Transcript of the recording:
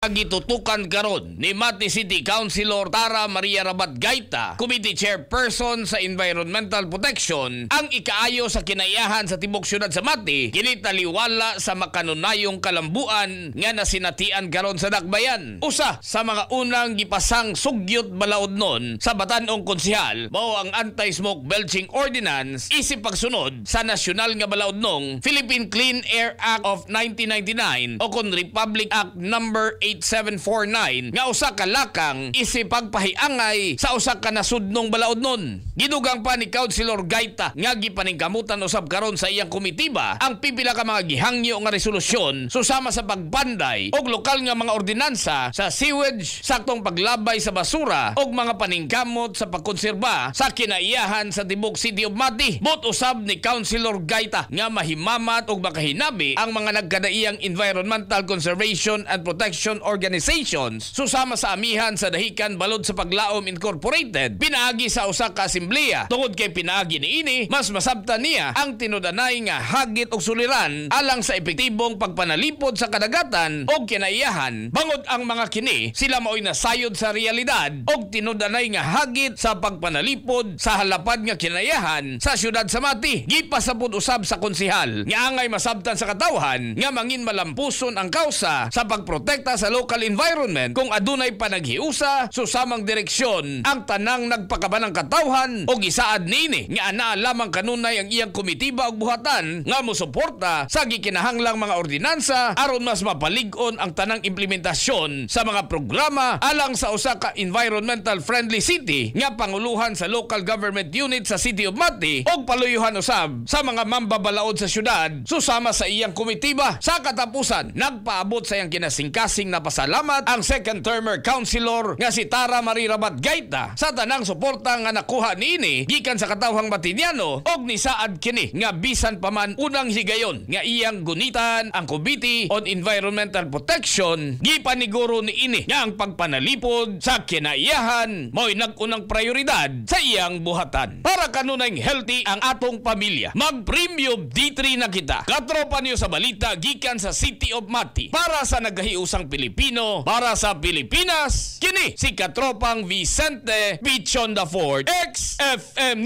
Gitutukan karon ni Mati City Councilor Tara Maria Rabat Gaita, Committee Chairperson sa Environmental Protection, ang ikaayo sa kinaiyahan sa tibok syudad sa Mati, kini taliwala sa makanunayong kalambuan nga nasinatian karon sa dakbayan. Usa sa mga unang gipasang sugyot balaodnon sa batan-ong konsehal mao ang Anti-Smoke Belching Ordinance isip pagsunod sa nasyonal nga balaodnong Philippine Clean Air Act of 1999 o kon Republic Act Number 8749 nga usa ka lakang isip pagpahiangay sa usa ka nasudnong balaodnon. Gidugang pa ni Councilor Gaita nga gipaningkamutan usab karon sa iyang komitiba ang pipila ka mga gihangyo nga resolusyon susama sa pagbanday og lokal nga mga ordinansa sa sewage, saktong paglabay sa basura og mga paningkamot sa pagkonserba sa kinaiyahan sa tibok City of Mati. Buot usab ni Councilor Gaita nga mahimamat og makahinabi ang mga nagkadaiyang environmental conservation and protection organizations susama sa Amihan sa Dahican Balod sa Paglaom Incorporated pinaagi sa usa ka asembleya, tungod kay pinaagi niini mas masabtan niya ang tinud-anay nga hagit og suliran alang sa epektibong pagpanalipod sa kadagatan og kinaiyahan, bangod ang mga kini sila maoy nasayod sa realidad og tinud-anay nga hagit sa pagpanalipod sa halapad nga kinaiyahan sa syudad sa Mati. Gipasabot usab sa konsehal nga angay masabtan sa katawhan nga mangin malampuson ang kausa sa pagprotekta sa local environment kung adunay panaghiusa susamang direksyon ang tanang nagpakabanang katawhan, og gisaad niini nga anaa lamang kanunay ang iyang komitiba og buhatan nga mosuporta sa gikinahanglang mga ordinansa aron mas mapalig-on ang tanang implementasyon sa mga programa alang sa usa ka environmental friendly city nga panguluhan sa local government unit sa City of Mati og paluyuhan usab sa mga mambabalaod sa syudad susama sa iyang komitiba. Sa katapusan, nagpaabot sa iyang kinasingkasing na pasalamat ang second termer councilor nga si Tara Marie Rabat Gaita sa tanang suporta nga nakuha niini gikan sa katawhang Matiniano, og nisaad kini nga bisan pa man unang higayon nga iyang gunitan ang Committee on Environmental Protection, gipaniguro niini nga ang pagpanalipod sa kinaiyahan mao'y nag-unang prioridad sa iyang buhatan. Para kanunayng healthy ang atong pamilya, mag-Premium D3 na kita. Katropa niyo sa balita gikan sa City of Mati. Para sa nagkahiusang Pilipino, para sa Pilipinas, kini si Katropang Vicente Bichon the Fourth, XFM News.